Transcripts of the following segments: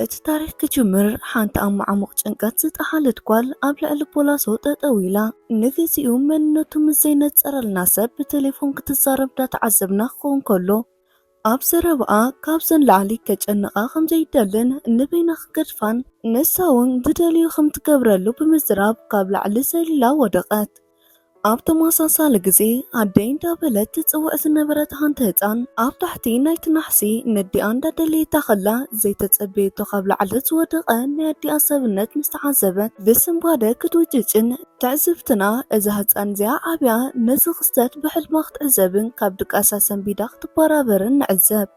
እቲ ታሪኽ ክጅምር፣ ሓንቲ ኣብ መዓሙቕ ጭንቀት ዝጠሓለት ጓል ኣብ ልዕሊ ፖላሶ ጠጠው ኢላ። ንግዚኡ መንነቱ ምስ ዘይነጸረልና ሰብ ብቴሌፎን ክትዛረብ እንዳተዓዘብና ክኸውን ከሎ፣ ኣብ ዘረባኣ ካብዘን ላዕሊ ከጨንቓ ከም ዘይደልን ንበይና ክገድፋን ንሳ እውን ዝደልዮ ከም ትገብረሉ ብምዝራብ ካብ ላዕሊ ዘሊላ ወደቐት። ኣብ ተመሳሳሊ ግዜ ኣደይ እንዳበለት ትጽውዕ ዝነበረት ሓንቲ ህጻን ኣብ ታሕቲ ናይቲ ናሕሲ ነዲኣ እንዳደለየታ ከላ ዘይተጸበየቶ ካብ ላዕሊ ዝወደቐ ናይ ኣዲኣ ሰብነት ምስ ተዓዘበት ብስንባደ ክትውጭጭን ትዕዝብትና እዛ ህጻን እዚኣ ዓብያ ነዚ ክስተት ብሕልማ ክትዕዘብን ካብ ድቃሳ ሰንቢዳ ክትበራበርን ንዕዘብ።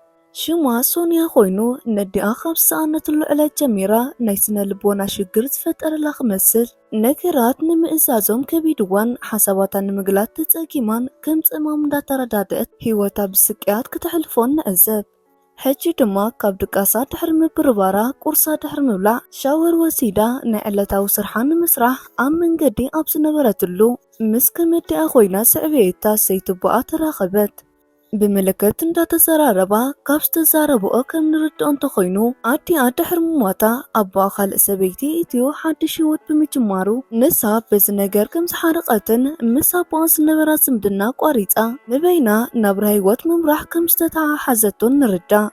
ሽማ ሶንያ ኮይኑ ነዲኣ ካብ ዝሰኣነትሉ ዕለት ጀሚራ ናይ ስነ ልቦና ሽግር ዝፈጠረላ ክመስል ነገራት ንምእዛዞም ከቢድዋን ሓሳባታ ንምግላጽ ተጸጊማን ከም ጸማም እንዳተረዳድአት ህይወታ ብስቅያት ክተሕልፎን ንዕዘብ። ሕጂ ድማ ካብ ድቃሳ ድሕሪ ምብርባራ ቁርሳ ድሕሪ ምብላዕ ሻወር ወሲዳ ናይ ዕለታዊ ስርሓ ንምስራሕ ኣብ መንገዲ ኣብ ዝነበረትሉ ምስ ከመዲኣ ኮይና ስዕብየታ ሰይትቦኣ ተራኸበት። ብምልክት እንዳተዘራረባ ካብ ዝተዛረብኦ ከም ንርድኦ እንተኾይኑ ኣዲኣ ድሕሪ ምሟታ ኣቦኣ ካልእ ሰበይቲ እትዮ ሓድሽ ህይወት ብምጅማሩ ንሳ በዚ ነገር ከም ዝሓረቐትን ምስ ኣቦኣ ዝነበራ ዝምድና ቋሪጻ ንበይና ናብራ ህይወት ምምራሕ ከም ዝተተሓሓዘቶን ንርዳእ።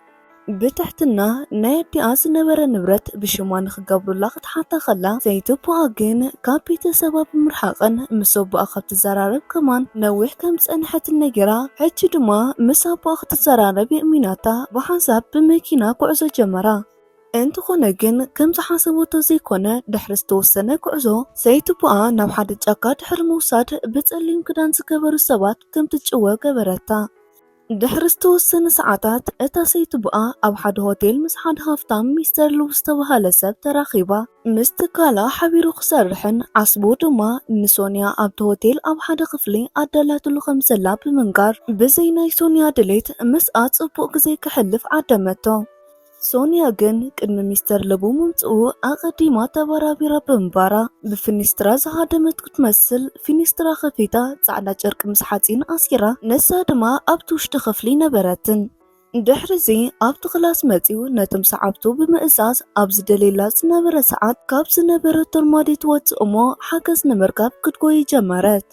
ብትሕትና ናይ ኣዲኣ ዝነበረ ንብረት ብሽማ ንኽገብሩላ ክትሓታ ከላ ዘይትብኣ ግን ካብ ቤተሰባ ብምርሓቕን ምስ ኣቦኣ ካብ ትዘራረብ ከማን ነዊሕ ከም ዝጸንሐትን ነጊራ ሕጂ ድማ ምስ ኣቦኣ ክትዘራረብ የእሚናታ ብሓንሳብ ብመኪና ጉዕዞ ጀመራ። እንተኾነ ግን ከም ዝሓሰበቶ ዘይኮነ ድሕሪ ዝተወሰነ ጉዕዞ ዘይትብኣ ናብ ሓደ ጫካ ድሕሪ ምውሳድ ብጸሊም ክዳን ዝገበሩ ሰባት ከም ትጭወ ገበረታ። ድሕሪ ዝተወሰነ ሰዓታት እታ ሰይቲ ብኣ ኣብ ሓደ ሆቴል ምስ ሓደ ሃፍታም ሚስተር ሉ ዝተባህለ ሰብ ተራኺባ ምስ ትካላ ሓቢሩ ክሰርሕን ዓስቡ ድማ ንሶንያ ኣብቲ ሆቴል ኣብ ሓደ ክፍሊ ኣዳላትሉ ከም ዘላ ብምንጋር ብዘይ ናይ ሶንያ ድሌት ምስኣ ጽቡቕ ግዜ ከሕልፍ ዓደመቶ። ሶንያ ግን ቅድሚ ሚስተር ለቡ ምምጽኡ ኣቐዲማ ተበራቢራ ብምባራ ብፊኒስትራ ዝሃደመት ክትመስል ፊኒስትራ ከፊታ ጻዕዳ ጨርቂ ምስ ሓጺን ኣሲራ ንሳ ድማ ኣብቲ ውሽጢ ክፍሊ ነበረትን። ድሕሪዚ ኣብቲ ክላስ መጺኡ ነቶም ሰዓብቱ ብምእዛዝ ኣብ ዝደልየላ ዝነበረ ሰዓት ካብ ዝነበረ ቶርማዲ ትወጽእ እሞ ሓገዝ ንምርካብ ክትጎይ ጀመረት።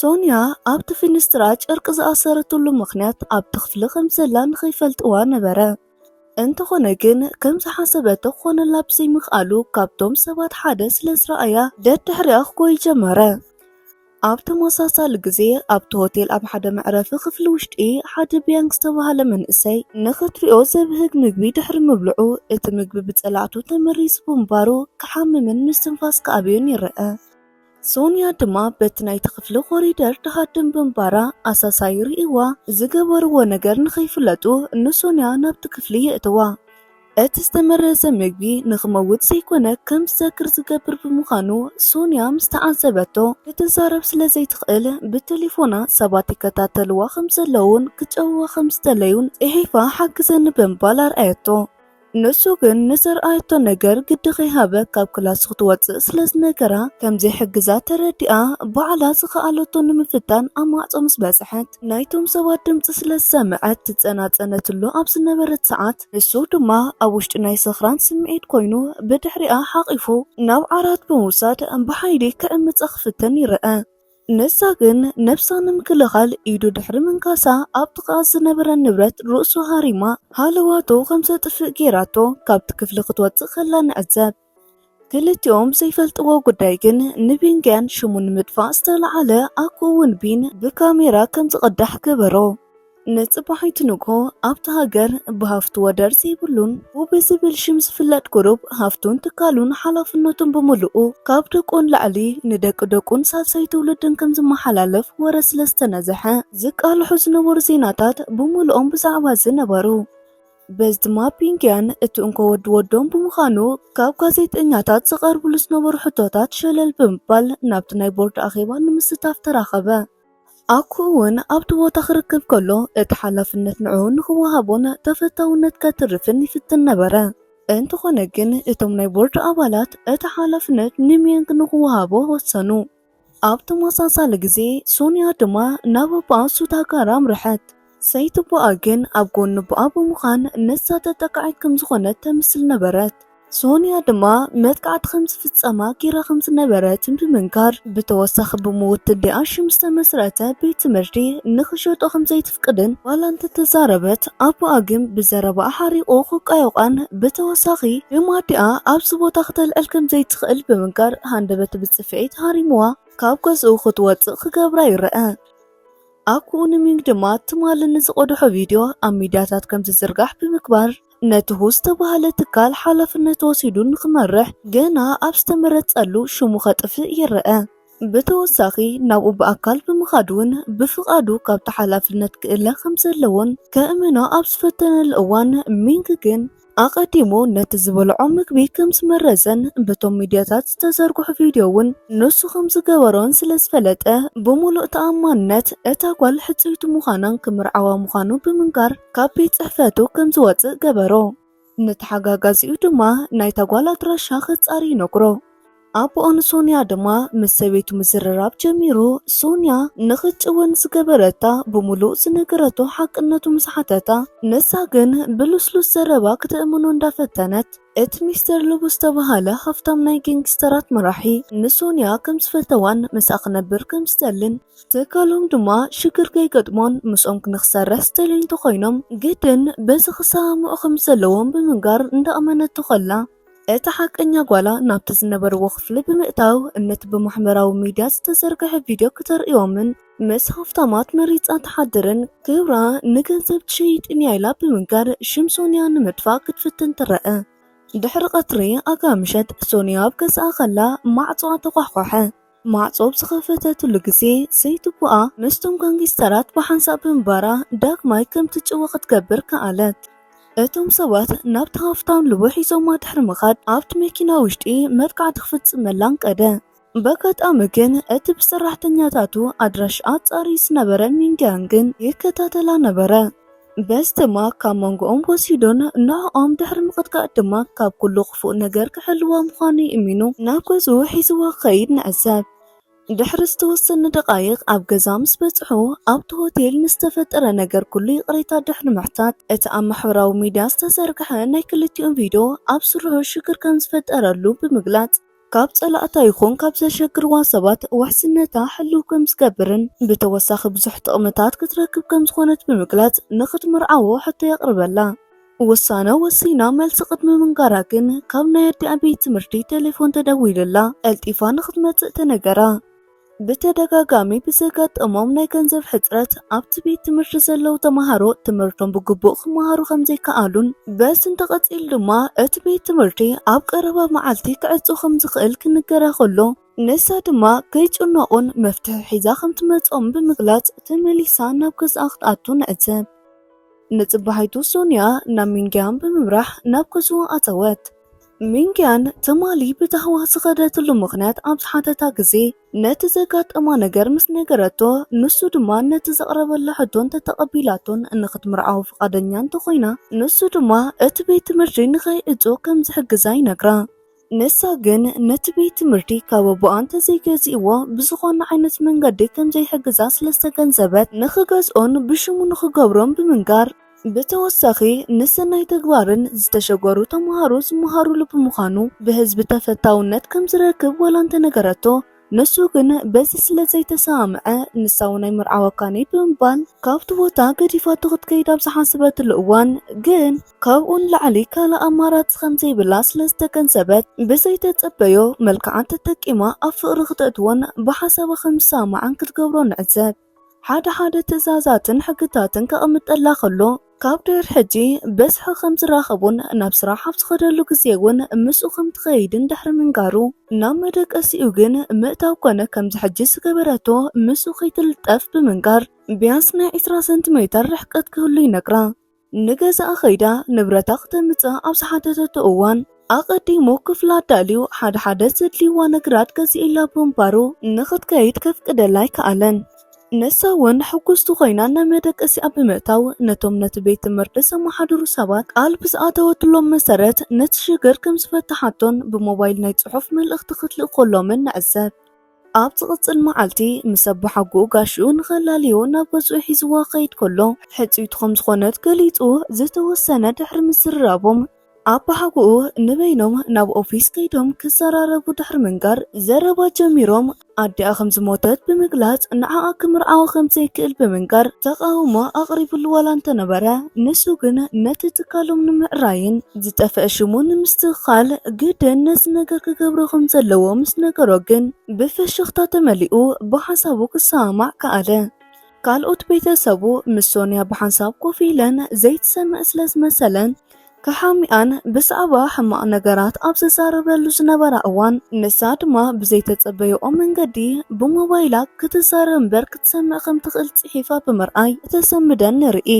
ሶንያ ኣብቲ ፊኒስትራ ጨርቂ ዝኣሰረትሉ ምኽንያት ኣብቲ ክፍሊ ከም ዘላ ንኸይፈልጥዋ ነበረ። እንተኾነ ግን ከም ዝሓሰበቶ ክኾነላ ብዘይምኽኣሉ ካብቶም ሰባት ሓደ ስለ ዝረኣያ ደድሕሪኣ ክጎይ ጀመረ። ኣብ ተመሳሳሊ ግዜ ኣብቲ ሆቴል ኣብ ሓደ መዕረፊ ክፍሊ ውሽጢ ሓደ ቢያንግ ዝተባህለ መንእሰይ ንኽትሪኦ ዘብህግ ምግቢ ድሕሪ ምብልዑ እቲ ምግቢ ብጸላእቱ ተመሪዙ ብምባሩ ክሓምምን ምስትንፋስ ክኣብዮን ይረአ። ሶንያ ድማ በቲ ናይቲ ክፍሊ ኮሪደር ትሃድም ብምባራ ኣሳሳይ ርእይዋ ዝገበርዎ ነገር ንኸይፍለጡ ንሶንያ ናብቲ ክፍሊ የእትዋ። እቲ ዝተመረዘ ምግቢ ንኽመውት ዘይኮነ ከም ዝዘክር ዝገብር ብምዃኑ ሶንያ ምስ ተዓዘበቶ ክትዛረብ ስለ ዘይትኽእል ብቴሌፎና ሰባት ይከታተልዋ ከም ዘለውን ክጨውዋ ከም ዝደለዩን ጽሒፋ ሓግዘኒ ብምባል ኣርኣየቶ። ንሱ ግን ንዘርኣየቶ ነገር ግዲ ከይሃበ ካብ ክላስ ክትወጽእ ስለ ዝነገራ ከም ዘይሕግዛ ተረዲኣ ባዕላ ዝኸኣለቶ ንምፍታን ኣብ ማዕጾ ምስ በጽሐት ናይቶም ሰባት ድምጺ ስለ ዝሰምዐት ትጸናጸነትሉ ኣብ ዝነበረት ሰዓት ንሱ ድማ ኣብ ውሽጢ ናይ ሰኽራን ስምዒት ኮይኑ ብድሕሪኣ ሓቒፉ ናብ ዓራት ብምውሳድ ብሓይሊ ክዕምጻ ክፍትን ይረአ። ንሳ ግን ነብሳ ንምክልኻል ኢዱ ድሕሪ ምንካሳ ኣብ ጥቓ ዝነበረ ንብረት ርእሱ ሃሪማ ሃለዋቱ ከም ዘጥፍእ ገይራቶ ካብቲ ክፍሊ ክትወጽእ ከላ ንዕዘብ። ክልቲኦም ዘይፈልጥዎ ጉዳይ ግን ንቢንግያን ሽሙ ንምጥፋእ ዝተለዓለ ኣኩ እውን ቢን ብካሜራ ከም ዝቕዳሕ ገበሮ። ንጽባሒቲ ንግሆ ኣብቲ ሃገር ብሃፍቱ ወደር ዘይብሉን ቡ ብዝብል ሽም ዝፍለጥ ግሩብ ሃፍቱን ትካሉን ሓላፍነቱን ብምሉኡ ካብ ደቁ ንላዕሊ ንደቂ ደቁን ሳልሳይ ትውልድን ከም ዝመሓላለፍ ወረ ስለ ዝተነዝሐ ዝቃልሑ ዝነበሩ ዜናታት ብምሉኦም ብዛዕባ እዚ ነበሩ። በዚ ድማ ቢንግያን እቲ እንኮ ወዲ ወዶም ብምዃኑ ካብ ጋዜጠኛታት ዝቐርብሉ ዝነበሩ ሕቶታት ሸለል ብምባል ናብቲ ናይ ቦርድ ኣኼባ ንምስታፍ ተራኸበ። ኣኩ እውን ኣብቲ ቦታ ክርከብ ከሎ እቲ ሓላፍነት ንዕኡ ንኽወሃቦን ተፈታውነት ከትርፍን ይፍትን ነበረ። እንተኾነ ግን እቶም ናይ ቦርድ ኣባላት እቲ ሓላፍነት ንሚየንግ ንኽወሃቦ ወሰኑ። ኣብ ተመሳሳሊ ግዜ ሶንያ ድማ ናብ ኣቦኣ ሱታጋራ ኣምርሐት። ሰይቲ ቦኣ ግን ኣብ ጎኒ ቦኣ ብምዃን ነሳ ተጠቃዒት ከም ዝኾነት ተምስል ነበረት። ሶንያ ድማ መጥቃዕቲ ከም ዝፍጸማ ጌራ ከም ዝነበረትን ብምንካር፣ ብተወሳኺ ብምውትድኣ ሽም ዝተመስረተ ቤት ትምህርቲ ንኽሸጦ ከም ዘይትፍቅድን ዋላ እንተተዛረበት፣ ኣቦኣ ግን ብዘረባኣ ሓሪቑ ክቃዮቓን፣ ብተወሳኺ ሽም ኣዲኣ ኣብዚ ቦታ ክተልዕል ከም ዘይትኽእል ብምንካር፣ ሃንደበት ብጽፍዒት ሃሪምዋ ካብ ገዝኡ ክትወጽእ ክገብራ ይረአ። ኣኩኡ ንሚንግ ድማ ትማሊ ንዝቐድሖ ቪድዮ ኣብ ሚድያታት ከም ዝዝርጋሕ ብምግባር፣ ነቲ ሁ ዝተባህለ ትካል ሓላፍነት ወሲዱ ንኽመርሕ ገና ኣብ ዝተመረጸሉ ሽሙ ከጥፍእ ይረአ። ብተወሳኺ ናብኡ ብኣካል ብምኻድ እውን ብፍቓዱ ካብቲ ሓላፍነት ክእለ ከም ዘለዎን ከእምኖ ኣብ ዝፈተነሉ እዋን፣ ሚንግ ግን ኣቐዲሙ ነቲ ዝበልዖ ምግቢ ከም ዝመረዘን በቶም ሚድያታት ዝተዘርግሑ ቪድዮ እውን ንሱ ከም ዝገበሮን ስለ ዝፈለጠ፣ ብምሉእ ተኣማንነት እታ ጓል ሕጽይቲ ምዃናን ክምርዓዋ ምዃኑ ብምንጋር ካብ ቤት ጽሕፈቱ ከም ዝወጽእ ገበሮ። ንተሓጋጋዚኡ ድማ ናይታ ጓል ኣድራሻ ከጻሪ ይነግሮ። ኣቦኡ ንሶንያ ድማ ምስ ሰበይቱ ምዝርራብ ጀሚሩ፣ ሶንያ ንኽትጭወን ዝገበረታ ብምሉእ ዝነገረቶ ሓቅነቱ ምስ ሓተታ፣ ንሳ ግን ብልስሉስ ዘረባ ክተእምኖ እንዳፈተነት፣ እቲ ሚስተር ሉቡ ዝተባህለ ሃፍታም ናይ ጌንግስተራት መራሒ ንሶንያ ከም ዝፈተዋን ምስኣ ክነብር ከም ዝደልን፣ ትካሎም ድማ ሽግር ከይገጥሞን ምስኦም ክንክሰርሕ ዝደልዩ እንተኾይኖም ግድን በዚ ክሰማምዑ ከም ዘለዎም ብምንጋር እንዳኣመነቶ ከላ፣ እታ ሓቀኛ ጓላ ናብቲ ዝነበርዎ ክፍሊ ብምእታው ነቲ ብማሕበራዊ ሚድያ ዝተዘርግሐ ቪድዮ ክተርእዮምን ምስ ሃፍታማት መሪጻ ትሓድርን ክብራ ንገንዘብ ትሸይጥን እያ ኢላ ብምንጋር ሽም ሶንያ ንምጥፋእ ክትፍትን ትረአ። ድሕሪ ቀትሪ ኣጋ ምሸት ሶንያ ኣብ ገዝኣ ከላ ማዕጾኣ ተኳሕኳሐ። ማዕጾ ኣብ ዝኸፈተትሉ ግዜ ሰይቲ ቦኣ ምስቶም ጋንጊስተራት ብሓንሳእ ብምንባራ ዳግማይ ከም ትጭወ ክትገብር ከኣለት። እቶም ሰባት ናብቲ ሃፍታም ልቡ ሒዞማ ድሕሪ ምኻድ ኣብቲ መኪና ውሽጢ መጥቃዕቲ ክፍጽመላ ኣንቀደ። በጋጣሚ ግን እቲ ብሰራሕተኛታቱ ኣድራሽኣ ጻርዩ ዝነበረ ሚንግያን ግን ይከታተላ ነበረ። በዚ ድማ ካብ መንጎኦም ወሲዱን ንዕኦም ድሕሪ ምቕጥቃጥ ድማ ካብ ኩሉ ክፉእ ነገር ክሕልዋ ምዃኑ ይእሚኑ ናብ ገዝኡ ሒዝዋ ክኸይድ ንዕዘብ። ድሕሪ ዝተወሰነ ደቃይቕ ኣብ ገዛ ምስ በጽሑ ኣብቲ ሆቴል ንዝተፈጠረ ነገር ኩሉ ይቕሬታ ድሕሪ ምሕታት እቲ ኣብ ማሕበራዊ ሚድያ ዝተዘርግሐ ናይ ክልቲኦም ቪድዮ ኣብ ስርሑ ሽግር ከም ዝፈጠረሉ ብምግላጽ ካብ ጸላእታ ይኹን ካብ ዘሸግርዋ ሰባት ውሕስነታ ሕልው ከም ዝገብርን ብተወሳኺ ብዙሕ ጥቕምታት ክትረክብ ከም ዝኾነት ብምግላጽ ንኽትምርዓዎ ሕቶ የቕርበላ። ውሳነ ወሲና መልሲ ቅድሚ ምንጋራ ግን ካብ ናይ ኣዲኣ ቤት ትምህርቲ ቴሌፎን ተደዊሉላ ቀልጢፋ ንኽትመጽእ ተነገራ። ብተደጋጋሚ ብዘጋጠሞም ናይ ገንዘብ ሕጽረት ኣብቲ ቤት ትምህርቲ ዘለዉ ተማሃሮ ትምህርቶም ብግቡእ ክመሃሩ ከም ዘይከኣሉን በዚ እንተቐጺሉ ድማ እቲ ቤት ትምህርቲ ኣብ ቀረባ መዓልቲ ክዕጾ ከም ዝኽእል ክንገራ ከሎ ንሳ ድማ ከይጭነቑን መፍትሒ ሒዛ ከም ትመጽኦም ብምግላጽ ተመሊሳ ናብ ገዝኣ ክትኣቱ ንዕዘብ። ንጽባሒቱ ሶንያ ናብ ሚንግያን ብምምራሕ ናብ ገዝኡ ኣተወት። ሚንግያን ትማሊ ብታህዋስ ዝኸደትሉ ምኽንያት ኣብ ዝሓተታ ግዜ ነቲ ዘጋጠማ ነገር ምስ ነገረቶ ንሱ ድማ ነቲ ዘቕረበላ ሕቶ እንተተቐቢላቶን ንኽትምርዓዎ ፍቓደኛ እንተኾይና ንሱ ድማ እቲ ቤት ትምህርቲ ንኸይዕጾ ከም ዝሕግዛ ይነግራ። ንሳ ግን ነቲ ቤት ትምህርቲ ካብ ኣቦኣ እንተዘይገዚእዎ ብዝኾነ ዓይነት መንገዲ ከም ዘይሕግዛ ስለ ዝተገንዘበት ንኽገዝኦን ብሽሙ ንኽገብሮን ብምንጋር ብተወሳኺ ንሰናይ ተግባርን ዝተሸገሩ ተምሃሮ ዝመሃሩሉ ብምዃኑ ብህዝቢ ተፈታውነት ከም ዝረክብ ወላ እንተነገረቶ ንሱ ግን በዚ ስለ ዘይተሰማምዐ ንሳ እውን ኣይምርዓወካን እየ ብምባል ካብቲ ቦታ ገዲፋቶ ክትከይድ ኣብ ዝሓሰበትሉ እዋን ግን ካብኡ ንላዕሊ ካልእ ኣማራጺ ከም ዘይብላ ስለ ዝተገንዘበት ብዘይተጸበዮ መልክዓ ተጠቂማ ኣብ ፍቕሪ ክትእትዎን ብሓሳባ ከም ዝሰማማዓን ክትገብሮ ንዕዘብ። ሓደ ሓደ ትእዛዛትን ሕግታትን ከቐምጠላ ከሎ ካብ ድሕሪ ሕጂ በዝሒ ከም ዝራኸቡን ናብ ስራሕ ኣብ ዝኸደሉ ግዜ እውን ምስኡ ከም ትኸይድን ድሕሪ ምንጋሩ ናብ መደቀሲኡ ግን ምእታው ኮነ ከምዚ ሕጂ ዝገበረቶ ምስኡ ከይትልጠፍ ብምንጋር ቢያንስ ናይ ዒስራ ሰንቲሜተር ርሕቀት ክህሉ ይነግራ። ንገዛኣ ከይዳ ንብረታ ክተምጽእ ኣብ ዝሓተተቶ እዋን ኣቐዲሙ ክፍላ ኣዳልዩ ሓደ ሓደ ዘድልይዋ ነገራት ገዚኡላ ብምንባሩ ንኽትከይድ ከፍቅደላ ኣይከኣለን። ንሳ እውን ሕጉስቲ ኮይና ናብ መደቀሲኣ ብምእታው ነቶም ነቲ ቤት ትምህርቲ ዘመሓድሩ ሰባት ቃል ብዝኣተወትሎም መሰረት ነቲ ሽግር ከም ዝፈተሓቶን ብሞባይል ናይ ጽሑፍ መልእኽቲ ክትልእኮሎምን ንዕዘብ። ኣብ ዝቕጽል መዓልቲ ምስ ኣባሓጎኡ ጋሽኡ ንኸላልዮ ናብ ገዝኡ ሒዝዋ ክኸይድ ከሎ፣ ሕጽይቱ ከም ዝኾነት ገሊጹ ዝተወሰነ ድሕሪ ምዝርራቦም፣ ኣባሓጎኡ ንበይኖም ናብ ኦፊስ ከይዶም ክዘራረቡ ድሕሪ ምንጋር ዘረባ ጀሚሮም። ኣዲኣ ከም ዝሞተት ብምግላጽ ንዓኣ ክምርዓዋ ከም ዘይክእል ብምንጋር ተቓውሞ ኣቕሪቡሉ ዋላ እንተነበረ፣ ንሱ ግን ነቲ ትካሎም ንምዕራይን ዝጠፍአ ሽሙ ንምስትኽኻል ግድን ነዚ ነገር ክገብሮ ከም ዘለዎ ምስ ነገሮ ግን ብፍሽኽታ ተመሊኡ ብሓሳቡ ክሰማማዕ ከኣለ። ካልኦት ቤተሰቡ ምስ ሶንያ ብሓንሳብ ኮፍ ኢለን ዘይትሰምዕ ስለ ዝመሰለን፣ ከሓሚኣን ብዛዕባ ሕማቕ ነገራት ኣብ ዝዛረበሉ ዝነበራ እዋን፣ ንሳ ድማ ብዘይተጸበየኦ መንገዲ ብሞባይላ ክትዛረብ እምበር ክትሰምዕ ከም ትኽእል ጽሒፋ ብምርኣይ እተሰምደን ንርኢ።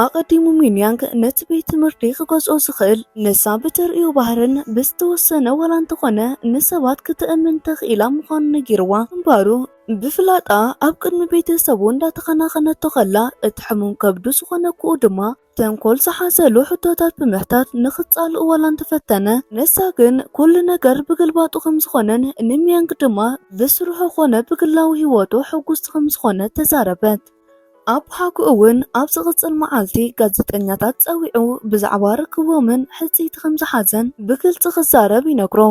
ኣቐዲሙ ሚንያንግ ነቲ ቤት ትምህርቲ ክገዝኦ ዝኽእል፣ ንሳ ብተርእዮ ባህርን ብዝተወሰነ ዋላ እንተኾነ ንሰባት ክተእምን ተኽኢላ ምዃኑ ነጊርዋ ምንባሩ፣ ብፍላጣ ኣብ ቅድሚ ቤተሰቡ እንዳተኸናኸነቶ ከላ፣ እቲ ሕሙም ከብዱ ዝኾነ ክኡ ድማ ተንኮል ዝሓዘሉ ሕቶታት ብምሕታት ንኽጻልኡ ዋላ እንተፈተነ፣ ንሳ ግን ኩሉ ነገር ብግልባጡ ከም ዝኾነን ንሚያንግ ድማ ብስርሑ ኾነ ብግላዊ ህይወቱ ሕጉስቲ ከም ዝኾነ ተዛረበት። ኣቦሓጎ እውን ኣብ ዝቕጽል መዓልቲ ጋዜጠኛታት ጸዊዑ ብዛዕባ ርክቦምን ሕጽይቲ ከም ዝሓዘን ብግልጺ ክዛረብ ይነግሮ።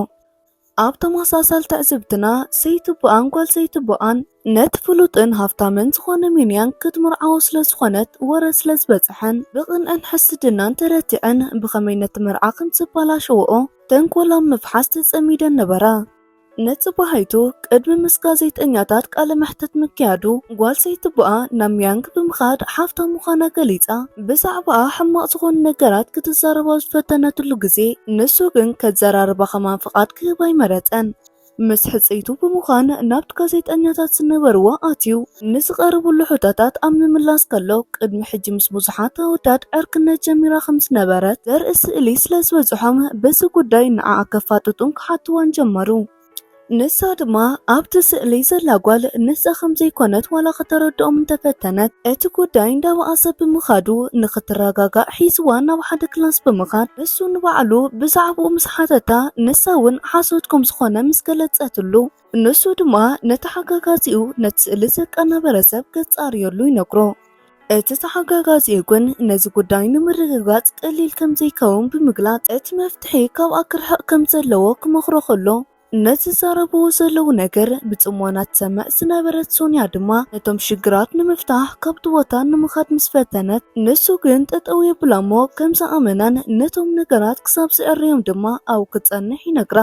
ኣብ ተመሳሳሊ ትዕዝብትና፣ ሰይቲ ቦኣን ጓል ሰይቲ ቦኣን ነቲ ፍሉጥን ሃፍታምን ዝኾነ ሚንያን ክትምርዓዎ ስለ ዝኾነት፣ ወረ ስለ ዝበጽሐን ብቕንዕን ሕስድናን ተረቲዐን ብኸመይ ነቲ መርዓ ከም ዘበላሸወኦ ተንኮል ኣብ ምፍሓስ ተጸሚደን ነበራ። ነጽባሃይቱ ቅድሚ ምስ ጋዜጠኛታት ቃለ መሕትት ምክያዱ፣ ጓል ሰይቲ ቦኣ ናብ ሚያንግ ብምኻድ ሓፍታ ምዃና ገሊጻ፣ ብዛዕባኣ ሕማቕ ዝኾኑ ነገራት ክትዛረብ ኣብ ዝፈተነትሉ ግዜ፣ ንሱ ግን ከዘራርባ ከማን ፍቓድ ክህብ ኣይመረጸን። ምስ ሕጽይቱ ብምዃን ናብቲ ጋዜጠኛታት ዝነበርዎ ኣትዩ፣ ንዝቐረብሉ ሕቶታት ኣብ ምምላስ ከሎ፣ ቅድሚ ሕጂ ምስ ብዙሓት ኣወዳት ዕርክነት ጀሚራ ከም ዝነበረት ዘርኢ ስእሊ ስለ ዝበጽሖም፣ በዚ ጉዳይ ንዓኣ ከፋጥጡን ክሓትዋን ጀመሩ። ንሳ ድማ ኣብቲ ስእሊ ዘላ ጓል ንሳ ከም ዘይኮነት ዋላ ከተረድኦም እንተፈተነት፣ እቲ ጉዳይ እንዳበኣሰ ብምኻዱ ንኽትረጋጋእ ሒዝዋ ናብ ሓደ ክላስ ብምኻድ ንሱ ንባዕሉ ብዛዕባኡ ምስ ሓተታ፣ ንሳ እውን ሓሶት ከም ዝኾነ ምስ ገለጸትሉ፣ ንሱ ድማ ንተሓጋጋዚኡ ነቲ ስእሊ ዘቀናበረ ሰብ ከጻርየሉ ይነግሮ። እቲ ተሓጋጋዚኡ ግን ነዚ ጉዳይ ንምርግጋጽ ቀሊል ከም ዘይከውን ብምግላጽ፣ እቲ መፍትሒ ካብኣ ክርሕቕ ከም ዘለዎ ክመኽሮ ከሎ፣ ነቲ ዝዛረብዎ ዘለዉ ነገር ብጽሞና ትሰምዕ ዝነበረት ሶንያ ድማ፣ ነቶም ሽግራት ንምፍታሕ ካብቲ ቦታ ንምኻድ ምስ ፈተነት፣ ንሱ ግን ጠጠው የብላ እሞ፣ ከም ዝኣመናን ነቶም ነገራት ክሳብ ዝዕረዮም ድማ ኣብኡ ክጸንሕ ይነግራ።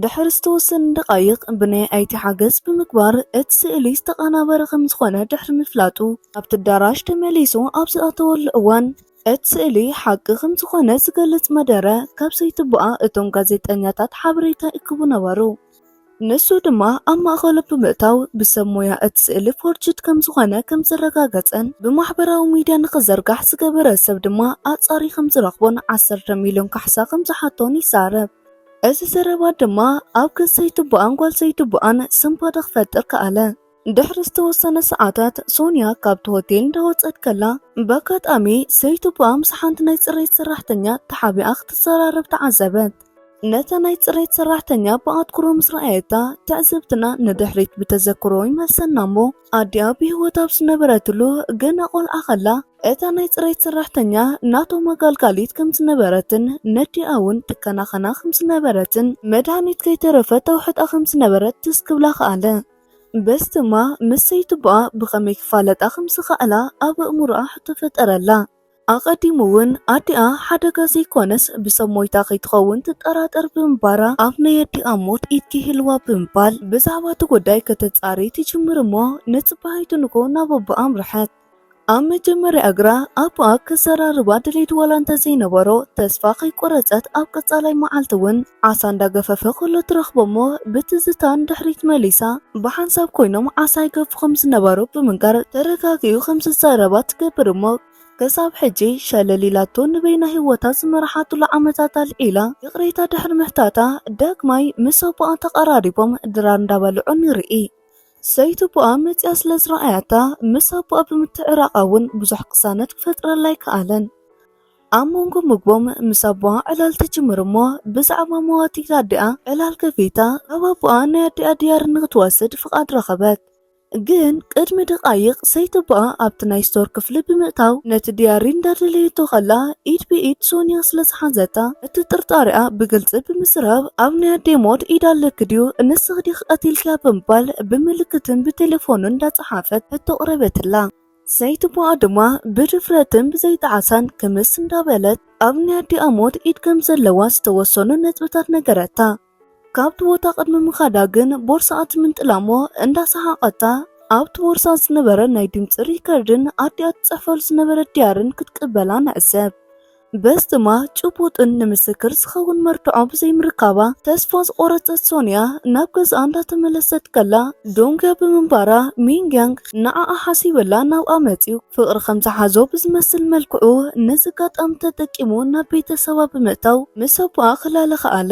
ድሕሪ ዝተወሰነ ደቓይቕ ብናይ ኣይቲ ሓገዝ ብምግባር እቲ ስእሊ ዝተቐናበረ ከም ዝኾነ ድሕሪ ምፍላጡ፣ ኣብቲ ኣዳራሽ ተመሊሱ ኣብ ዝኣተወሉ እዋን፣ እቲ ስእሊ ሓቂ ከም ዝኾነ ዝገልጽ መደረ ካብ ሰይቲ ቦኣ እቶም ጋዜጠኛታት ሓበሬታ ይእክቡ ነበሩ። ንሱ ድማ ኣብ ማእከሎም ብምእታው ብሰብ ሞያ እቲ ስእሊ ፎርጅድ ከም ዝኾነ ከም ዘረጋገጸን ብማሕበራዊ ሚድያ ንኽዘርጋሕ ዝገበረ ሰብ ድማ ኣጻሪ ከም ዝረኽቦን ዓሰርተ ሚልዮን ካሕሳ ከም ዝሓቶን ይዛረብ። እዚ ዘረባ ድማ ኣብ ገጽ ሰይቲ ቦኣን ጓል ሰይቲ ቦኣን ስንባደ ክፈጥር ከኣለ። ድሕሪ ዝተወሰነ ሰዓታት ሶንያ ካብቲ ሆቴል እንዳወጸት ከላ፣ በኣጋጣሚ ሰይቲ ቦኣ ምስ ሓንቲ ናይ ጽሬት ሰራሕተኛ ተሓቢኣ ክትዘራረብ ተዓዘበት። ነታ ናይ ጽሬት ሰራሕተኛ ብኣትኩሮ ምስ ረኣየታ፣ ትዕዝብትና ንድሕሪት ብተዘክሮ ይመልሰና እሞ፣ ኣዲኣ ብህይወት ኣብ ዝነበረትሉ ገና ቆልዓ ከላ፣ እታ ናይ ጽሬት ሰራሕተኛ ናቶም ኣገልጋሊት ከም ዝነበረትን ነዲኣ እውን ትከናኸና ከም ዝነበረትን መድሃኒት ከይተረፈ ተውሕጣ ከም ዝነበረት ትዝ ክብላ ከኣለ። በዚ ድማ ምስ ሰይቲ ቦኣ ብኸመይ ክፋለጣ ከም ዝኸኣላ ኣብ ኣእምሮኣ ሕቶ ፈጠረላ። ኣቐዲሙ እውን ኣዲኣ ሓደጋ ዘይኮነስ ብሰብ ሞይታ ከይትኸውን ትጠራጠር ብምንባራ፣ ኣብ ናይ ኣዲኣ ሞት ኢድ ክህልዋ ብምባል ብዛዕባ እቲ ጉዳይ ከተጻሪ ትጅምር እሞ፣ ነጽባሃይቱ ንግሆ ናብ ኣቦኣ ኣምርሐት። ኣብ መጀመርያ እግራ ኣቦኣ ከዘራርባ ድሌት ዋላ እንተዘይነበሮ፣ ተስፋ ከይቆረጸት ኣብ ቀጻላይ መዓልቲ እውን ዓሳ እንዳገፈፈ ከሎ ትረኽቦ እሞ፣ ብትዝታ ንድሕሪት መሊሳ ብሓንሳብ ኮይኖም ዓሳ ይገፉ ከም ዝነበሩ ብምንጋር ተረጋጊኡ ከም ዝዛረባ ትገብር እሞ፣ ክሳብ ሕጂ ሸለል ኢላቶ ንበይና ህይወታ ዝመርሓትሉ ዓመታት ኣልዒላ ይቕሬታ ድሕሪ ምሕታታ፣ ዳግማይ ምስ ኣቦኣ ተቐራሪቦም ድራር እንዳበልዑ ንርኢ። ሰይቲ ኣቦኣ መጺኣ ስለ ዝረኣያታ፣ ምስ ኣቦኣ ብምትዕራቓ እውን ብዙሕ ቅሳነት ክፈጥረላ ኣይከኣለን። ኣብ መንጎ ምግቦም ምስ ኣቦኣ ዕላል ትጅምር እሞ፣ ብዛዕባ መዋቲ ኣዲኣ ዕላል ከፊታ፣ ካብ ኣቦኣ ናይ ኣዲኣ ድያሪ ንክትወስድ ፍቓድ ረኸበት። ግን ቅድሚ ደቓይቕ ሰይቲ ኣቦኣ ኣብቲ ናይ ስቶር ክፍሊ ብምእታው፣ ነቲ ድያሪ እንዳደለየቶ ከላ፣ ኢድ ብኢድ ሶንያ ስለ ዝሓዘታ፣ እቲ ጥርጣሬኣ ብግልጺ ብምስራብ፣ ኣብ ናይ ኣደይ ሞት ኢድ ኣለኪ ድዩ? ንስኺ ዲኺ ቀቲልክያ? ብምባል ብምልክትን ብቴሌፎንን እንዳጸሓፈት ሕቶ ኣቕረበትላ። ሰይቲ ኣቦኣ ድማ ብድፍረትን ብዘይጠዓሳን ክምስ እንዳበለት፣ ኣብ ናይ ኣዲኣ ሞት ኢድ ከም ዘለዋ ዝተወሰኑ ነጥብታት ነገረታ። ካብቲ ቦታ ቅድሚ ምኻዳ ግን ቦርስኣ ትምንጥላ እሞ እንዳሰሓቐታ፣ ኣብቲ ቦርሳ ዝነበረ ናይ ድምፂ ሪከርድን ኣዲኣ ትፅሕፈሉ ዝነበረት ድያርን ክትቅበላ ንዕዘብ። በዚ ድማ ጭቡጥን ንምስክር ዝኸውን መርትዖ ብዘይምርካባ ተስፋ ዝቖረጸት ሶንያ ናብ ገዝኣ እንዳተመለሰት ከላ፣ ዶንግያ ብምንባራ ሚንግያንግ ንዓኣ ሓሲበላ ናብኣ መጺኡ ፍቕሪ ከም ዝሓዞ ብዝመስል መልክዑ ነዚ ኣጋጣሚ ተጠቂሙ ናብ ቤተሰባ ብምእታው ምስ ኣቦኣ ክላለ ከኣለ።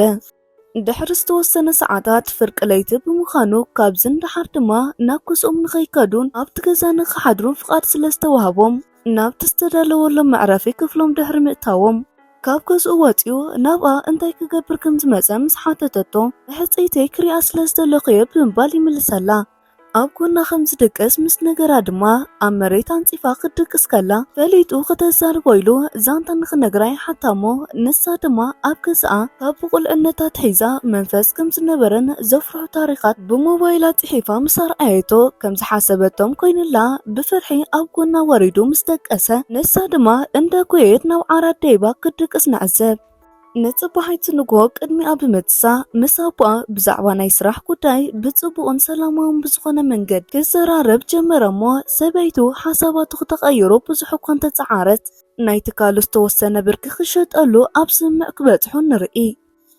ድሕሪ ዝተወሰነ ሰዓታት ፍርቂ ለይቲ ብምዃኑ ካብዚ ንደሓር ድማ ናብ ገዝኦም ንኸይከዱን ኣብቲ ገዛ ንኽሓድሩን ፍቓድ ስለ ዝተዋህቦም ናብቲ ዝተዳለወሎም መዕረፊ ክፍሎም ድሕሪ ምእታዎም ካብ ገዝኡ ወጺኡ ናብኣ እንታይ ክገብር ከም ዝመጸ ምስ ሓተተቶ፣ ንሕጽይተይ ክሪኣ ስለ ዝደለኹ እየ ብምባል ይምልሰላ። ኣብ ጎና ከም ዝድቅስ ምስ ነገራ ድማ ኣብ መሬት ኣንጺፋ ክትድቅስ ከላ ፈሊጡ ክተዛርቦ ኢሉ ዛንታ ንኽነግራ ይሓታ እሞ ንሳ ድማ ኣብ ገዝኣ ካብ ብቑልዕነታ ኣትሒዛ መንፈስ ከም ዝነበረን ዘፍርሑ ታሪኻት ብሞባይላ ጽሒፋ ምስ ኣርኣየቶ ከም ዝሓሰበቶም ኮይኑላ ብፍርሒ ኣብ ጎና ወሪዱ ምስ ደቀሰ ንሳ ድማ እንዳጎየየት ናብ ዓራት ደይባ ክትድቅስ ንዕዘብ። ንጽባሒቲ ንግሆ ቅድሚኣ ብምትሳ ምስ ኣቦኣ ብዛዕባ ናይ ስራሕ ጉዳይ ብጽቡቕን ሰላማውን ብዝኾነ መንገዲ ክዘራረብ ጀመረ እሞ ሰበይቱ ሓሳባቱ ክተቐይሮ ብዙሕ እኳ እንተጸዓረት ናይ ትካሉ ዝተወሰነ ብርኪ ክሸጠሉ ኣብ ስምምዕ ክበጽሑ ንርኢ።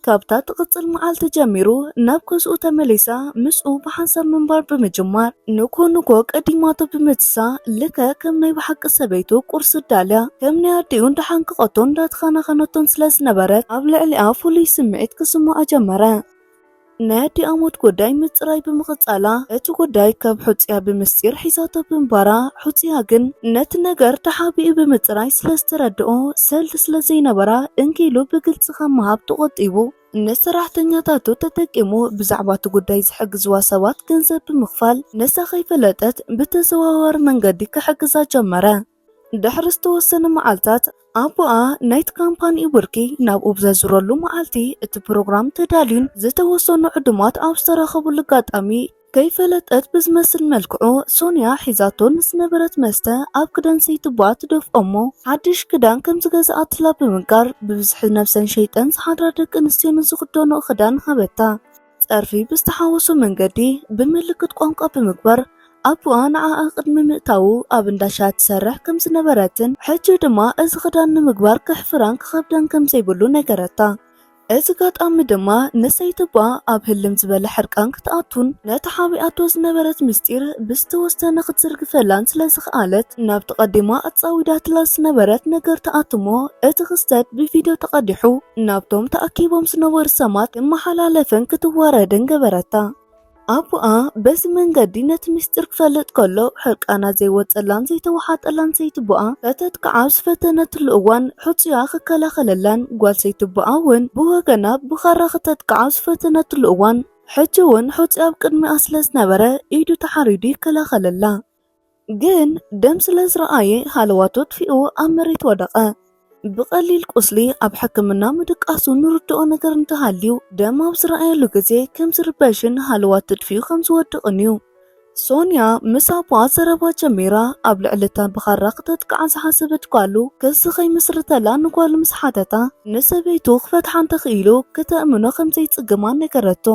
ካብታ ትቕጽል መዓልቲ ጀሚሩ ናብ ገዝኡ ተመሊሳ ምስኡ ብሓንሳብ ምንባር ብምጅማር ንግሆ ንግሆ ቀዲማቶ ብምትሳ ልክዕ ከም ናይ ብሓቂ ሰበይቱ ቁርሲ ዳልያ ከም ናይ ኣዲኡ እንዳሓንቀቐቶን እንዳተኸናኸነቶን ስለ ዝነበረት ኣብ ልዕሊኣ ፍሉይ ስምዒት ክስምዖ ጀመረ። ናይ ኣዲኣ ሞት ጉዳይ ምጽራይ ብምቕጻላ እቲ ጉዳይ ካብ ሑጽያ ብምስጢር ሒዛቶ ብምንባራ ሑጽያ ግን ነቲ ነገር ተሓቢኡ ብምጽራይ ስለ ዝተረድኦ ሰልዲ ስለ ዘይነበራ እንኪሉ ብግልጺ ካብ ምሃብ ተቖጢቡ ንሰራሕተኛታቱ ተጠቂሙ ብዛዕባ እቲ ጉዳይ ዝሕግዝዋ ሰባት ገንዘብ ብምኽፋል ንሳ ከይፈለጠት ብተዘዋዋሪ መንገዲ ክሕግዛ ጀመረ። ድሕሪ ዝተወሰነ መዓልታት ኣቦኣ ናይቲ ካምፓኒ ብርኪ ናብኡ ብዘዝረሉ መዓልቲ እቲ ፕሮግራም ተዳልዩን ዝተወሰኑ ዕዱማት ኣብ ዝተረኸቡሉ ኣጋጣሚ ከይፈለጠት ብዝመስል መልክዑ ሶንያ ሒዛቶ ንዝነበረት መስተ ኣብ ክዳን ሰይትባ ትደፍኦ እሞ ሓድሽ ክዳን ከም ዝገዝኣትላ ብምንጋር ብብዝሒ ነብሰን ሸይጠን ዝሓድራ ደቂ ኣንስትዮ ንዝኽደንኦ ክዳን ሃበታ። ጸርፊ ብዝተሓወሶ መንገዲ ብምልክት ቋንቋ ብምግባር ኣቦኣ ንዓኣ ቅድሚ ምእታዉ ኣብ እንዳ ሻሂ ትሰርሕ ከም ዝነበረትን ሕጂ ድማ እዚ ክዳን ንምግባር ከሕፍራን ክኸብዳን ከም ዘይብሉ ነገረታ። እዚ ኣጋጣሚ ድማ ንሰይትባ ኣብ ህልም ዝበለ ሕርቃን ክትኣቱን ነቲ ሓቢኣቶ ዝነበረት ምስጢር ብዝተወሰነ ክትዝርግፈላን ስለ ዝኸኣለት ናብቲ ቀዲማ ኣጻዊዳትላ ዝነበረት ነገር ትኣቱ እሞ እቲ ክስተት ብቪድዮ ተቐዲሑ ናብቶም ተኣኪቦም ዝነበሩ ሰማት ክመሓላለፍን ክትዋረድን ገበረታ። ኣቦኣ በዚ መንገዲ ነቲ ምስጢር ክፈልጥ ከሎ ሕርቃና ዘይወጸላን ዘይተወሓጠላን ሰይትቦኣ ከተጥቅዓ ኣብ ዝፈተነትሉ እዋን ሑጹያ ክከላኸለላን ጓል ሰይትቦኣ እውን ብወገና ብኻራ ክተጥቅዓ ኣብ ዝፈተነትሉ እዋን ሕጂ እውን ሑጹያ ኣብ ቅድሚኣ ስለ ዝነበረ ኢዱ ተሓሪዱ ይከላኸለላ። ግን ደም ስለ ዝረኣየ ሃለዋቱ ኣጥፊኡ ኣብ መሬት ወደቐ። ብቐሊል ቁስሊ ኣብ ሕክምና ምድቃሱ ንርድኦ ነገር እንተሃልዩ ደም ኣብ ዝረኣየሉ ግዜ ከም ዝርበሽን ሃለዋቱ ኣጥፊኡ ከም ዝወድቕን እዩ። ሶንያ ምስ ኣቦኣ ዘረባ ጀሚራ ኣብ ልዕሊ እታ ብኻራ ክተጥቅዓ ዝሓሰበት ጓሉ ክሲ ከይምስርተላ ንጓሉ ምስ ሓተታ ንሰበይቱ ክፈትሓ እንተኽኢሉ ክተእምኖ ከም ዘይጽግማ ነገረቶ።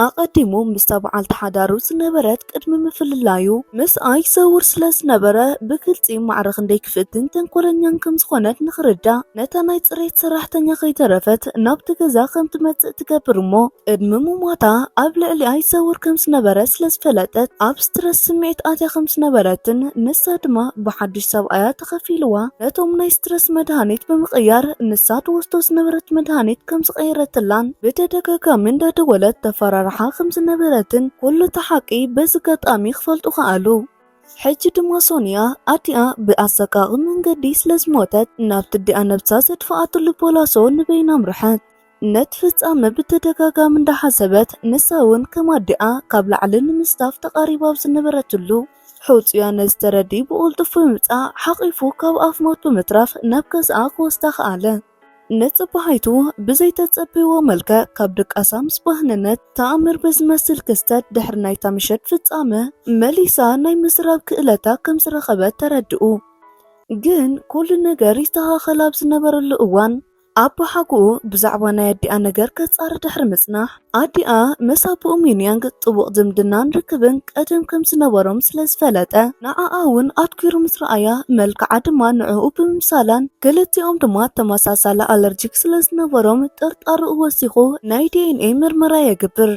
ኣቐዲሙ ምስታ በዓልቲ ሓዳሩ ዝነበረት ቅድሚ ምፍልላዩ ምስኣ ይዘውር ስለ ዝነበረ ብግልጺ ማዕረ ክንደይ ክፍእትን ተንኮለኛን ከም ዝኾነት ንኽርዳእ ነታ ናይ ጽሬት ሰራሕተኛ ከይተረፈት ናብቲ ገዛ ከም ትመጽእ ትገብር እሞ ቅድሚ ምሟታ ኣብ ልዕሊኣ ይዘውር ከም ዝነበረ ስለ ዝፈለጠት ኣብ ስትረስ ስምዒት ኣትያ ከም ዝነበረትን ንሳ ድማ ብሓድሽ ሰብኣያ ተኸፊልዋ ነቶም ናይ ስትረስ መድሃኒት ብምቕያር ንሳ ትወስዶ ዝነበረት መድሃኒት ከም ዝቐየረትላን ብተደጋጋሚ እንዳደወለት ተፈራርሓ ከም ዝነበረትን ኩሉ እቲ ሓቂ በዚ ኣጋጣሚ ክፈልጡ ከኣሉ። ሕጂ ድማ ሶንያ ኣዲኣ ብኣሰቃቒ መንገዲ ስለ ዝሞተት፣ ናብቲ ኣዲኣ ነብሳ ዘጥፍኣትሉ ፖላሶ ንበይና ኣምርሐት። ነቲ ፍጻመ ብተደጋጋሚ እንዳሓሰበት፣ ንሳ እውን ከም ኣዲኣ ካብ ላዕሊ ንምስታፍ ተቓሪባ ኣብ ዝነበረትሉ፣ ሕጹያ ነዚ ተረዲኡ ብቕልጡፍ ብምምጻእ ሓቒፉ ካብ ኣፍ ሞት ብምትራፍ ናብ ገዝኣ ክወስዳ ከኣለ። ንጽባሒቱ ብዘይተጸበይዎ መልክዕ ካብ ድቃሳ ምስ ባህነነት፣ ተኣምር ብዝመስል ክስተት ድሕሪ ናይታ ምሸት ፍጻመ መሊሳ ናይ ምዝራብ ክእለታ ከም ዝረኸበት ተረድኡ። ግን ኩሉ ነገር ይስተኻኸል ኣብ ዝነበረሉ እዋን፣ ኣቦሓጎኡ ብዛዕባ ናይ ኣዲኣ ነገር ከጻሪ ድሕሪ ምጽናሕ፣ ኣዲኣ ምስ ኣቦኡ ሚንያንግ ጥቡቕ ዝምድናን ርክብን ቀደም ከም ዝነበሮም ስለ ዝፈለጠ፣ ንዓኣ እውን ኣትኲሩ ምስ ረኣያ፣ መልክዓ ድማ ንዕኡ ብምምሳላን ክልቲኦም ድማ ተመሳሳሊ ኣለርጂክ ስለ ዝነበሮም፣ ጥርጣርኡ ወሲኹ ናይ ዲ ኤን ኤ ምርመራ የግብር።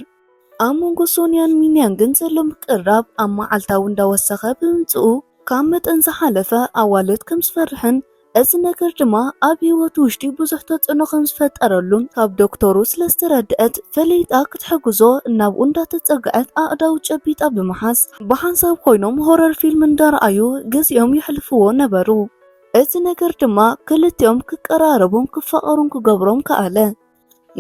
ኣብ መንጎ ሶንያን ሚንያንግን ዘሎ ምቅርራብ ኣብ መዓልታዊ እንዳወሰኸ ብምምጽኡ፣ ካብ መጠን ዝሓለፈ ኣዋልድ ከም ዝፈርሕን፣ እዚ ነገር ድማ ኣብ ህይወቱ ውሽጢ ብዙሕ ተጽዕኖ ከም ዝፈጠረሉን ካብ ዶክተሩ ስለ ዝተረድአት፣ ፈሊጣ ክትሕግዞ ናብኡ እንዳተጸግዐት ኣእዳው ጨቢጣ ብምሓዝ፣ ብሓንሳብ ኮይኖም ሆረር ፊልም እንዳረኣዩ ግዜኦም የሕልፍዎ ነበሩ። እዚ ነገር ድማ ክልቲኦም ክቀራረቡን ክፋቐሩን ክገብሮም ከኣለ።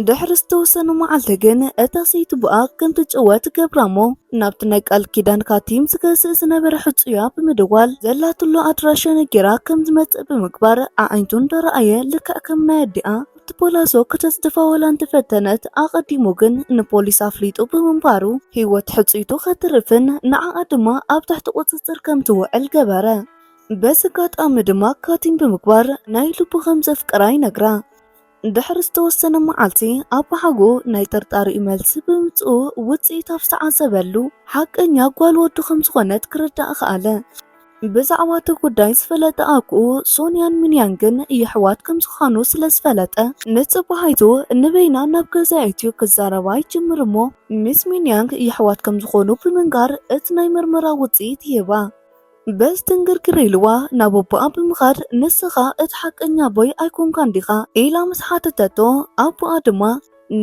ድሕሪ ዝተወሰነ መዓልቲ ግን እታ ሰይቲ ብኣ ከም ትጭወ ትገብራ እሞ፣ ናብቲ ናይ ቃል ኪዳን ካቲም ዝገዝእ ዝነበረ ሕጹያ ብምድዋል፣ ዘላትሉ ኣድራሻ ነጊራ ከም ዝመጽእ ብምግባር፣ ኣዒንቱ እንዳረኣየ ልክዕ ከም ናይ ኣዲኣ ኣብቲ ፖላሶ ከተጽድፋ ወላ እንተፈተነት፣ ኣቐዲሙ ግን ንፖሊስ ኣፍሊጡ ብምንባሩ፣ ህይወት ሕጽይቱ ከትርፍን ንዓኣ ድማ ኣብ ትሕቲ ቁጽጽር ከም ትውዕል ገበረ። በዚ ኣጋጣሚ ድማ ካቲም ብምግባር ናይ ልቡ ከም ዘፍቅራ ይነግራ። ድሕሪ ዝተወሰነ መዓልቲ ኣቦሓጎኡ ናይ ጥርጣሪኡ መልሲ ብምምጽኡ ውጽኢት ኣብ ዝተዓዘበሉ ሓቀኛ ጓል ወዱ ከም ዝኾነት ክርዳእ ከኣለ። ብዛዕባ እቲ ጉዳይ ዝፈለጠ ኣኩኡ ሶንያን ሚንያንግን የሕዋት ከም ዝኾኑ ስለ ዝፈለጠ ንጽባሒቱ ንበይና ናብ ገዛ ኣእትዩ ክዛረባ ይጅምር እሞ ምስ ሚንያንግ የሕዋት ከም ዝኾኑ ብምንጋር እቲ ናይ ምርመራ ውጽኢት ይህባ። በዚ ትንግርግር ኢልዋ ናብ ኣቦኣ ብምኻድ፣ "ንስኻ እቲ ሓቀኛ ኣቦይ ኣይኮንካን ዲኻ?" ኢላ ምስ ሓተተቶ፣ ኣቦኣ ድማ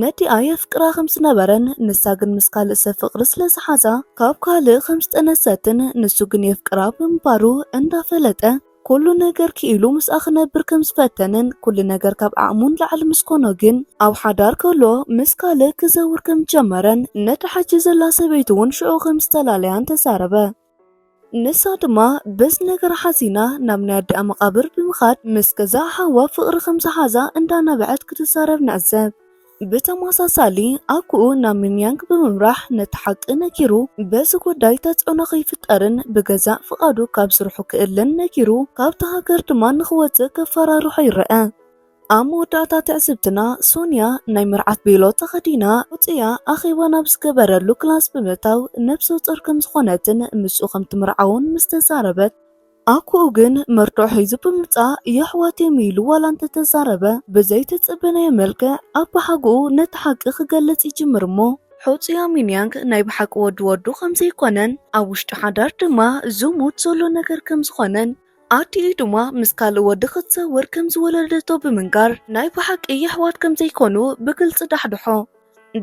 ነዲኣ የፍቅራ ከም ዝነበረን ንሳ ግን ምስ ካልእ ሰብ ፍቕሪ ስለ ዝሓዛ ካብ ካልእ ከም ዝጠነሰትን ንሱ ግን የፍቅራ ብምንባሩ እንዳፈለጠ፣ ኩሉ ነገር ክኢሉ ምስኣ ክነብር ከም ዝፈተንን ኩሉ ነገር ካብ ዓቕሙ ንላዕሊ ምስ ኮኖ ግን ኣብ ሓዳር ከሎ ምስ ካልእ ክዘውር ከም ዝጀመረን ነታ ሕጂ ዘላ ሰበይቱ እውን ሽዑ ከም ዝተላለያን ተዛረበ። ንሳ ድማ በዚ ነገር ሓዚና ናብ ናይ ኣዲኣ መቓብር ብምኻድ ምስ ገዛእ ሓዋ ፍቕሪ ከም ዝሓዛ እንዳነበዐት ክትዛረብ ንዕዘብ። ብተመሳሳሊ ኣኩኡ ናብ ሚንያንግ ብምምራሕ ነቲ ሓቂ ነጊሩ በዚ ጉዳይ ተጽዕኖ ከይፍጠርን ብገዛእ ፍቓዱ ካብ ስርሑ ክእለን ነጊሩ ካብቲ ሃገር ድማ ንኽወጽእ ከፈራርሖ ይረአ። ኣብ መወዳእታ ትዕዝብትና ሶንያ ናይ መርዓት ቤሎ ተኸዲና ሕጹያ ኣኼባ ናብ ዝገበረሉ ክላስ ብምእታው ነብሰ ጾር ከም ዝኾነትን ምስኡ ከም ትምርዓውን ምስ ተዛረበት ኣኩኡ ግን መርትዖ ሒዙ ብምምጻእ የሕዋት እዮም ኢሉ ዋላ እንተተዛረበ ብዘይተጸበናዮ መልክዕ ኣባሓጎኡ ነቲ ሓቂ ክገልጽ ይጅምር እሞ ሕጹያ ሚንያንግ ናይ ብሓቂ ወዲ ወዱ ከም ዘይኮነን ኣብ ውሽጢ ሓዳር ድማ ዝሙት ዘሎ ነገር ከም ዝኾነን ኣዲኡ ድማ ምስ ካልእ ወዲ ክትዘውር ከም ዝወለደቶ ብምንጋር ናይ ብሓቂ የሕዋት ከም ዘይኮኑ ብግልጺ ዳሕድሖ።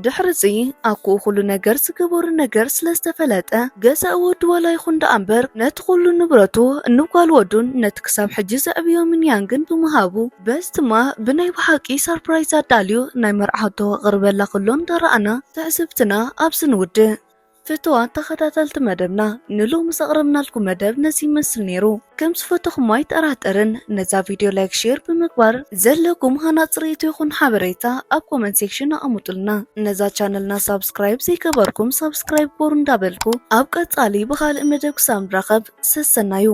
ድሕርዚ ኣኩኡ ኩሉ ነገር ዝገበሩ ነገር ስለ ዝተፈለጠ ገዛእ ወዱ ዋላ ይኹን ደኣ እምበር ነቲ ኩሉ ንብረቱ ንጓል ወዱን ነቲ ክሳብ ሕጂ ዘዕብዮ ሚንያንግን ብምሃቡ በዚ ድማ ብናይ ብሓቂ ሰርፕራይዝ ኣዳልዩ ናይ መርዓቱ ከቕርበላ ከሎ እንዳረኣና ትዕዝብትና ኣብዚ ንውድእ። ፍቱዋት ተኸታተልቲ መደብና፣ ንሎሚ ዘቕረብናልኩም መደብ ነዚ ይመስል ነይሩ። ከም ዝፈተኹሞ ኣይጠራጠርን። ነዛ ቪድዮ ላይክ፣ ሼር ብምግባር ዘለኩም ሃናጺ ርእይቶ ይኹን ሓበሬታ ኣብ ኮመንት ሴክሽን ኣቐምጡልና። ነዛ ቻነልና ሳብስክራይብ ዘይገበርኩም ሳብስክራይብ ግበሩ እንዳበልኩ ኣብ ቀጻሊ ብኻልእ መደብ ክሳብ ንራኸብ ሰሰናዩ።